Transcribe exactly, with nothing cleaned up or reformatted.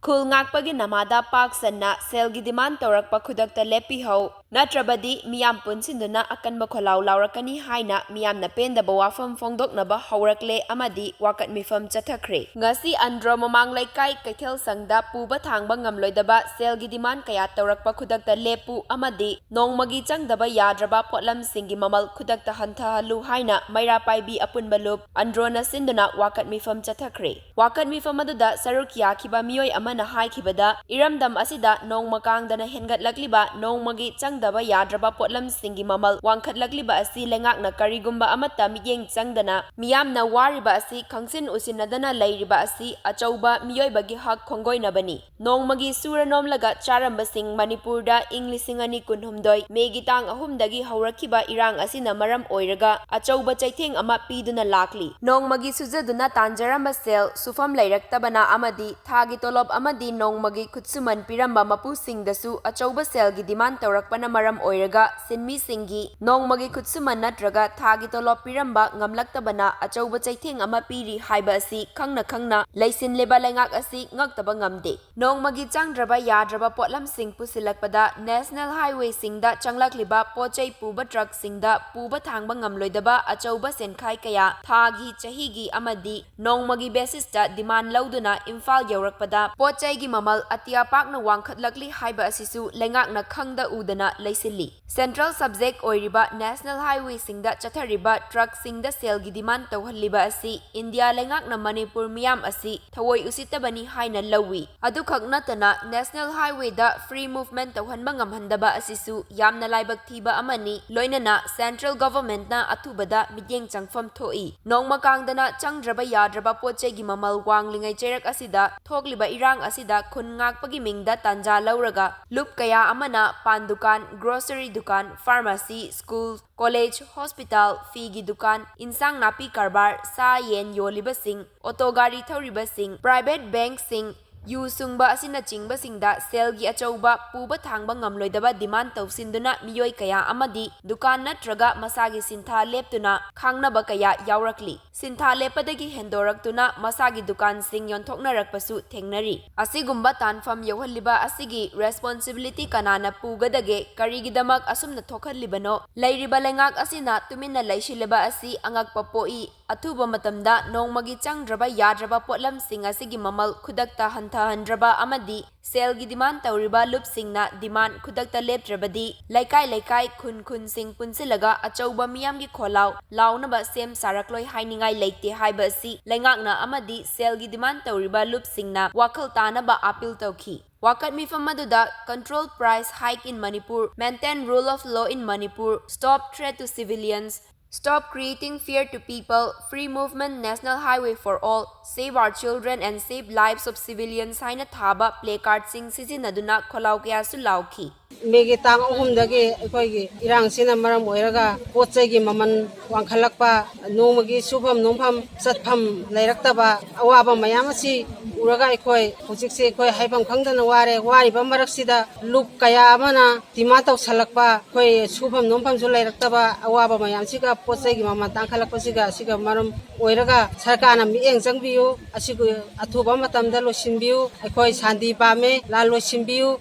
ꯈꯨꯜ ꯉꯥꯛꯄꯒꯤ ꯅꯃꯥꯗ ꯄꯥꯛ ꯁꯟꯅ ꯁꯦꯜꯒꯤ demand ꯇꯧꯔꯛꯄ ꯈꯨꯗꯛꯇ ꯂꯦꯞꯄꯤꯍꯧ, ꯅꯠꯇ꯭ꯔꯕꯗꯤ ꯃꯤꯌꯥꯝ ꯄꯨꯟꯁꯤꯟꯗꯨꯅ ꯑꯀꯟꯕ ꯈꯣꯜꯂꯥꯎ ꯂꯥꯎꯔꯛꯀꯅꯤ ꯍꯥꯏꯅ ꯃꯤꯌꯥꯝꯅ ꯄꯦꯟꯗꯕ ꯋꯥꯐꯝ ꯐꯣꯡꯗꯣꯛꯅꯕ ꯍꯧꯔꯛꯂꯦ ꯑꯃꯗꯤ ꯋꯥꯀꯠ ꯃꯤꯐꯝ ꯆꯠꯊꯈ꯭ꯔꯦ꯫ ꯉꯁꯤ ꯑꯟꯗ꯭ꯔꯣ ꯃꯃꯥꯡ ꯂꯩꯀꯥꯏ ꯀꯩꯊꯦꯜ ꯁꯪꯗ ꯄꯨꯕ ꯊꯥꯡꯕ ꯉꯝꯂꯣꯏꯗꯕ ꯁꯦꯜꯒꯤ demand ꯀꯌꯥ ꯇꯧꯔꯛꯄ ꯈꯨꯗꯛꯇ ꯂꯦꯞꯄꯨ ꯑꯃꯗꯤ ꯅꯣꯡꯃꯒꯤ ꯆꯪꯗꯕ ꯌꯥꯗ꯭ꯔꯕ ꯄꯣꯠꯂꯝꯁꯤꯡꯒꯤ ꯃꯃꯜ ꯈꯨꯗꯛꯇ ꯍꯟꯊꯍꯜꯂꯨ ꯍꯥꯏꯅ ꯃꯩꯔꯥ ꯄꯥꯏꯕꯤ ꯑꯄꯨꯟꯕ ꯂꯨꯞ ꯑꯟꯗ꯭ꯔꯣꯅ ꯁꯤꯟꯗꯨꯅ ꯋꯥꯀꯠ ꯃꯤꯐꯝ ꯆꯠꯊꯈ꯭ꯔꯦ꯫ ꯋꯥꯀꯠ ꯃꯤꯐꯝ ꯑꯗꯨꯗ ꯁꯔꯨꯛ ꯌꯥꯈꯤꯕ ꯃꯤꯑꯣꯏ ꯑꯃꯅ ꯍꯥꯏꯈꯤꯕꯗ, ꯏꯔꯝꯗꯝ ꯑꯁꯤꯗ ꯅꯣꯡꯃ ꯀꯥꯡꯗꯅ ꯍꯦꯟꯒꯠꯂꯛꯂꯤꯕ ꯅꯣꯡꯃꯒꯤ ꯆꯪꯗꯕ ꯌꯥꯗ꯭ꯔꯕ ꯄꯣꯠꯂꯝꯁꯤꯡꯒꯤ ꯃꯃꯜ ꯋꯥꯡꯈꯠꯂꯛꯂꯤꯕ ꯑꯁꯤ ꯂꯩꯉꯥꯛꯅ ꯀꯔꯤꯒꯨꯝꯕ ꯑꯃꯠꯇ ꯃꯤꯠꯌꯦꯡ ꯆꯪꯗꯅ ꯃꯤꯌꯥꯝꯅ ꯋꯥꯔꯤꯕ ꯑꯁꯤ ꯈꯪꯁꯤꯟ ꯎꯁꯤꯟꯅꯗꯅ ꯂꯩꯔꯤꯕ ꯑꯁꯤ ꯑꯆꯧꯕ ꯃꯤꯑꯣꯏꯕꯒꯤ ꯍꯛ ꯈꯣꯡꯒꯣꯏꯅꯕꯅꯤ꯫ ꯅꯣꯡꯃꯒꯤ ꯁꯨꯔ ꯅꯣꯝꯂꯒ ꯆꯥꯔꯝꯕꯁꯤꯡ ꯃꯅꯤꯄꯨꯔꯗ ꯏꯪ ꯂꯤꯁꯤꯡ ꯑꯅꯤ ꯀꯨꯟꯍꯨꯝꯗꯣꯏ ꯃꯦꯒꯤ ꯇꯥꯡ ꯑꯍꯨꯝꯗꯒꯤ ꯍꯧꯔꯛꯈꯤꯕ ꯏꯔꯥꯡ ꯑꯁꯤꯅ ꯃꯔꯝ ꯑꯣꯏꯔꯒ ꯑꯆꯧꯕ ꯆꯩꯊꯦꯡ ꯑꯃ ꯄꯤꯗꯨꯅ ꯂꯥꯛꯂꯤ꯫ ꯅꯣꯡꯃꯒꯤ ꯁꯨꯖꯗꯨꯅ ꯇꯥꯟꯖꯔꯝꯕ ꯁꯦꯜ, ꯁꯨꯐꯝ ꯂꯩꯔꯛꯇꯕꯅ ꯑꯃꯗꯤ ꯊꯥꯒꯤ ꯇꯣꯂꯣꯞ ꯑꯃꯗꯤ ꯅꯣꯡꯃꯒꯤ ꯈꯨꯠꯁꯨꯃꯟ ꯄꯤꯔꯝꯕ ꯃꯄꯨꯁꯤꯡꯗꯁꯨ ꯑꯆꯧꯕ ꯁꯦꯜꯒꯤ demand ꯇꯧꯔꯛꯄꯅ ꯃꯔꯝ ꯑꯣꯏꯔꯒ ꯁꯤꯟꯃꯤꯁꯤꯡꯒꯤ ꯅꯣꯡꯃꯒꯤ ꯈꯨꯠꯁꯨꯃꯟ ꯅꯠꯇ꯭ꯔꯒ ꯊꯥꯒꯤ ꯇꯣꯂꯣꯞ ꯄꯤꯔꯝꯕ ꯉꯝꯂꯛꯇꯕꯅ ꯑꯆꯧꯕ ꯆꯩꯊꯦꯡ ꯑꯃ ꯄꯤꯔꯤ ꯍꯥꯏꯕ ꯑꯁꯤ ꯈꯪꯅ ꯈꯪꯅ ꯂꯩꯁꯤꯜꯂꯤꯕ ꯂꯩꯉꯥꯛ ꯑꯁꯤ ꯉꯛꯇꯕ ꯉꯝꯗꯦ꯫ ꯅꯣꯡꯃꯒꯤ ꯆꯪꯗ꯭ꯔꯕ ꯌꯥꯗ꯭ꯔꯕ ꯄꯣꯠꯂꯝꯁꯤꯡ ꯄꯨꯁꯤꯜꯂꯛꯄꯗ national highwayꯁꯤꯡꯗ ꯆꯪꯂꯛꯂꯤꯕ ꯄꯣꯠꯆꯩ ꯄꯨꯕ ꯇ꯭ꯔꯛꯁꯤꯡꯗ ꯄꯨꯕ ꯊꯥꯡꯕ ꯉꯝꯂꯣꯏꯗꯕ ꯑꯆꯧꯕ ꯁꯦꯟꯈꯥꯏ ꯀꯌꯥ ꯊꯥꯒꯤ, ꯆꯍꯤꯒꯤ ꯑꯃꯗꯤ ꯅꯣꯡꯃꯒꯤ basisꯇ demand ꯂꯧꯗꯨꯅ ꯏꯝꯐꯥꯜ ꯌꯧꯔꯛꯄꯗ ꯄꯣꯠꯆꯩꯒꯤ ꯃꯃꯜ ꯑꯇꯤꯌꯥ ꯄꯥꯛꯅ ꯋꯥꯡꯈꯠꯂꯛꯂꯤ ꯍꯥꯏꯕ ꯑꯁꯤꯁꯨ ꯂꯩꯉꯥꯛꯅ ꯈꯪꯗ ꯎꯗꯅ ꯂꯩꯁꯤꯜꯂꯤ꯫ Central subject ꯑꯣꯏꯔꯤꯕ national highwayꯁꯤꯡꯗ ꯆꯠꯊꯔꯤꯕ ꯇ꯭ꯔꯛꯁꯤꯡꯗ ꯁꯦꯜꯒꯤ demand ꯇꯧꯍꯜꯂꯤꯕ ꯑꯁꯤ ꯏꯟꯗꯤꯌꯥ ꯂꯩꯉꯥꯛꯅ ꯃꯅꯤꯄꯨꯔ ꯃꯤꯌꯥꯝ ꯑꯁꯤ ꯊꯑꯣꯏ ꯎꯁꯤꯠꯇꯕꯅꯤ ꯍꯥꯏꯅ ꯂꯧꯏ꯫ ꯑꯗꯨꯈꯛ ꯅꯠꯇꯅ national highwayꯗ free movement ꯇꯧꯍꯟꯕ ꯉꯝꯍꯟꯗꯕ ꯑꯁꯤꯁꯨ ꯌꯥꯝꯅ ꯂꯥꯏꯕꯛ ꯊꯤꯕ ꯑꯃꯅꯤ꯫ ꯂꯣꯏꯅꯅ central governmentꯅ ꯑꯊꯨꯕꯗ ꯃꯤꯠꯌꯦꯡ ꯆꯪꯐꯝ ꯊꯣꯛꯏ꯫ ꯅꯣꯡꯃ ꯀꯥꯡꯗꯅ ꯆꯪꯗ꯭ꯔꯕ ꯌꯥꯗ꯭ꯔꯕ ꯄꯣꯠꯆꯩꯒꯤ ꯃꯃꯜ ꯋꯥꯡꯂꯤꯉꯩ ꯆꯩꯔꯛ ꯑꯁꯤꯗ ꯊꯣꯛꯂꯤꯕ ꯏꯔꯥꯡ ꯑꯁꯤꯗ ꯈꯨꯟ ꯉꯥꯛꯄꯒꯤ ꯃꯤꯡꯗ ꯇꯥꯟꯖꯥ ꯂꯧꯔꯒ ꯂꯨꯞ ꯀꯌꯥ ꯑꯃꯅ ꯄꯥꯟ ꯗꯨꯀꯥꯟ, grocery ꯗꯨꯀꯥꯟ, pharmacy, school, college, hospital, ꯐꯤꯒꯤ ꯗꯨꯀꯥꯟ, ꯏꯟꯁꯥꯡ ꯅꯥꯄꯤ ꯀꯔꯕꯥꯔ, ꯁꯥ ꯌꯦꯟ ꯌꯣꯜꯂꯤꯕꯁꯤꯡ, ꯑꯣꯇꯣ ꯒꯥꯔꯤ ꯊꯧꯔꯤꯕꯁꯤꯡ, private bankꯁꯤꯡ, ꯌꯨ ꯁꯨꯡꯕ ꯑꯁꯤꯅꯆꯤꯡꯕꯁꯤꯡꯗ ꯁꯦꯜꯒꯤ ꯑꯆꯧꯕ ꯄꯨꯕ ꯊꯥꯡꯕ ꯉꯝꯂꯣꯏꯗꯕ ꯗꯤꯃꯥꯟ ꯇꯧꯁꯤꯟꯗꯨꯅ ꯃꯤꯑꯣꯏ ꯀꯌꯥ ꯑꯃꯗꯤ ꯗꯨꯀꯥꯟ ꯅꯠꯇ꯭ꯔꯒ ꯃꯁꯥꯒꯤ ꯁꯤꯟꯊꯥ ꯂꯦꯞꯇꯨꯅ ꯈꯥꯡꯅꯕ ꯀꯌꯥ ꯌꯥꯎꯔꯛꯂꯤ꯫ ꯁꯤꯟꯊꯥ ꯂꯦꯞꯄꯗꯒꯤ ꯍꯦꯟꯗꯣꯔꯛꯇꯨꯅ ꯃꯁꯥꯒꯤ ꯗꯨꯀꯥꯟꯁꯤꯡ ꯌꯣꯟꯊꯣꯛꯅꯔꯛꯄꯁꯨ ꯊꯦꯡꯅꯔꯤ꯫ ꯑꯁꯤꯒꯨꯝꯕ ꯇꯥꯟꯐꯝ ꯌꯧꯍꯜꯂꯤꯕ ꯑꯁꯤꯒꯤ responsibility ꯀꯅꯥꯅ ꯄꯨꯒꯗꯒꯦ? ꯀꯔꯤꯒꯤꯗꯃꯛ ꯑꯁꯨꯝꯅ ꯊꯣꯛꯍꯜꯂꯤꯕꯅꯣ? ꯂꯩꯔꯤꯕ ꯂꯩꯉꯥꯛ ꯑꯁꯤꯅ ꯇꯨꯃꯤꯟꯅ ꯂꯩꯁꯤꯜꯂꯤꯕ ꯑꯁꯤ ꯑꯉꯛꯄ ꯄꯣꯛꯏ꯫ ꯑꯊꯨꯕ ꯃꯇꯝꯗ ꯅꯣꯡꯃꯒꯤ ꯆꯪꯗ꯭ꯔꯕ ꯌꯥꯗ꯭ꯔꯕ ꯄꯣꯠꯂꯝꯁꯤꯡ ꯑꯁꯤꯒꯤ ꯃꯃꯜ ꯈꯨꯗꯛꯇ ꯍꯟꯊꯍꯟꯗ꯭ꯔꯕ ꯑꯃꯗꯤ ꯁꯦꯜꯒꯤ ꯗꯤꯃꯥꯟ ꯇꯧꯔꯤꯕ ꯂꯨꯞꯁꯤꯡꯅ ꯗꯤꯃꯥꯟ ꯈꯨꯗꯛꯇ ꯂꯦꯞꯇ꯭ꯔꯕꯗꯤ ꯂꯩꯀꯥꯏ ꯂꯩꯀꯥꯏ, ꯈꯨꯟ ꯈꯨꯟꯁꯤꯡ ꯄꯨꯟꯁꯤꯜꯂꯒ ꯑꯆꯧꯕ ꯃꯤꯌꯥꯝꯒꯤ ꯈꯣꯜꯂꯥꯎ ꯂꯥꯎꯅꯕ ꯁꯦꯝ ꯁꯥꯔꯛꯂꯣꯏ ꯍꯥꯏꯅꯤꯡꯉꯥꯏ ꯂꯩꯇꯦ ꯍꯥꯏꯕ ꯑꯁꯤ ꯂꯩꯉꯥꯛꯅ ꯑꯃꯗꯤ ꯁꯦꯜꯒꯤ ꯗꯤꯃꯥꯟ ꯇꯧꯔꯤꯕ ꯂꯨꯞꯁꯤꯡꯅ ꯋꯥꯈꯜ ꯇꯥꯅꯕ ꯑꯥꯄꯤꯜ ꯇꯧꯈꯤ꯫ ꯋꯥꯀꯠ ꯃꯤꯐꯝ ꯑꯗꯨꯗ control price hike in Manipur, maintain rule of law in Manipur, stop threat to civilians, stop creating fear to people, free movement, national highway for all, save our children and save lives of civilians ꯍꯥꯏꯅ ꯊꯥꯕ placardꯁꯤꯡ ꯁꯤꯖꯤꯟꯅꯗꯨꯅ ꯈꯣꯜꯂꯥꯎ ꯀꯌꯥꯁꯨ ꯂꯥꯎꯈꯤ꯫ ꯃꯦꯒꯤ ꯇꯥꯡ ꯑꯍꯨꯝꯗꯒꯤ ꯑꯩꯈꯣꯏꯒꯤ ꯏꯔꯥꯡꯁꯤꯅ ꯃꯔꯝ ꯑꯣꯏꯔꯒ ꯄꯣꯠ ꯆꯩꯒꯤ ꯃꯃꯜ ꯋꯥꯡꯈꯠꯂꯛꯄ, ꯅꯣꯡꯃꯒꯤ ꯁꯨꯐꯝ ꯅꯣꯝꯐꯝ ꯆꯠꯐꯝ ꯂꯩꯔꯛꯇꯕ ꯑꯋꯥꯕ ꯃꯌꯥꯝ ꯑꯁꯤ ꯎꯔꯒ ꯑꯩꯈꯣꯏ ꯍꯧꯖꯤꯛꯁꯦ ꯑꯩꯈꯣꯏ ꯍꯥꯏꯐꯝ ꯈꯪꯗꯅ ꯋꯥꯔꯦ꯫ ꯋꯥꯔꯤꯕ ꯃꯔꯛꯁꯤꯗ ꯂꯨꯞ ꯀꯌꯥ ꯑꯃꯅ demand ꯇꯧꯁꯜꯂꯛꯄ, ꯑꯩꯈꯣꯏ ꯁꯨꯐꯝ ꯅꯣꯝꯐꯝꯁꯨ ꯂꯩꯔꯛꯇꯕ ꯑꯋꯥꯕ ꯃꯌꯥꯝꯁꯤꯒ ꯄꯣꯠ ꯆꯩꯒꯤ ꯃꯃꯜ ꯇꯥꯡꯈꯠꯂꯛꯄꯁꯤꯒ ꯑꯁꯤꯒ ꯃꯔꯝ ꯑꯣꯏꯔꯒ ꯁꯔꯀꯥꯔꯅ ꯃꯤꯠꯌꯦꯡ ꯆꯪꯕꯤꯌꯨ꯫ ꯑꯁꯤꯒꯤ ꯑꯊꯨꯕ ꯃꯇꯝꯗ ꯂꯣꯏꯁꯤꯟꯕꯤꯌꯨ꯫ ꯑꯩꯈꯣꯏ ꯁꯥꯟꯇꯤ ꯄꯥꯝꯃꯦ, ꯂꯥꯟ ꯂꯣꯏꯁꯤꯟꯕꯤꯌꯨ꯫